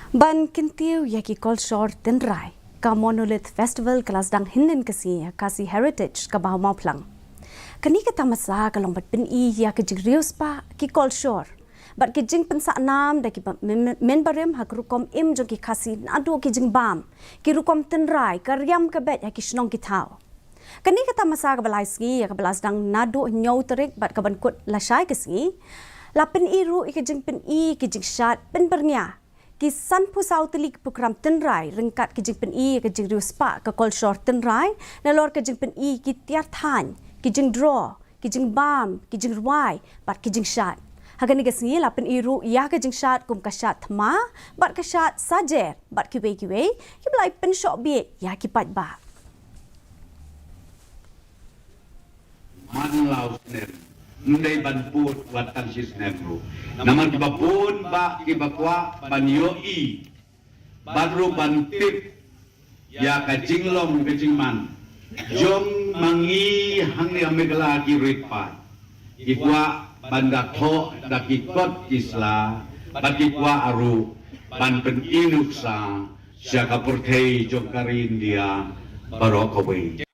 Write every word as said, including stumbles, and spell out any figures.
Ban kyntiew ïa ki kolshor tynrai, ka Monolith Festival ka la sdang hynnin ka sngi ha Khasi Heritage kaba ha Mawphlang. Kane ka tamasa ka long ban pyni ïa ka jingriewspah ki kolshor bad ki jingpynsah nam da ki ba-, men-, men barim ha ka rukom im jong ki Khasi naduh ki jingbam, ki rukom tynrai, ka riam ka beit ha ki shnong ki thaw. Kane ka tamasa kaba lai sngi ïa kaba la sdang naduh hynñiew tarik bad kaban kut lashai ka sngi, la pyni ruh ïa ka jingpyni ki jingshad pynbyrngia. Ki sanphew saw tylli ki program tynrai ryngkat ki jingpyni ïa ka jingriewspah ka kolshor tynrai, nalor ka jingpyni ki tiar thaiñ, ki jingdro, ki jingbam, ki jingrwai bad ki jingshad. Ha kane ka sngi la pyni ruh ïa ka jingshad kum ka shad thma bad ka shad sajer bad kiwei kiwei kiba la pynshoh bieit ïa ki paidbah. Man la u snem, ym dei ban bud wat tang shi snem ruh. Namar kiba bun bah kiba kwah ban ïohi bad ruh ban tip ïa ka jinglong ka jingman jong ma ngi hangne ha Meghalaya ki rit paid. Ki kwah ban da thoh da ki kot ki sla bad ki kwah ruh ban pyni nuksa sha ka pyrthei jong ka ri India baroh kawei.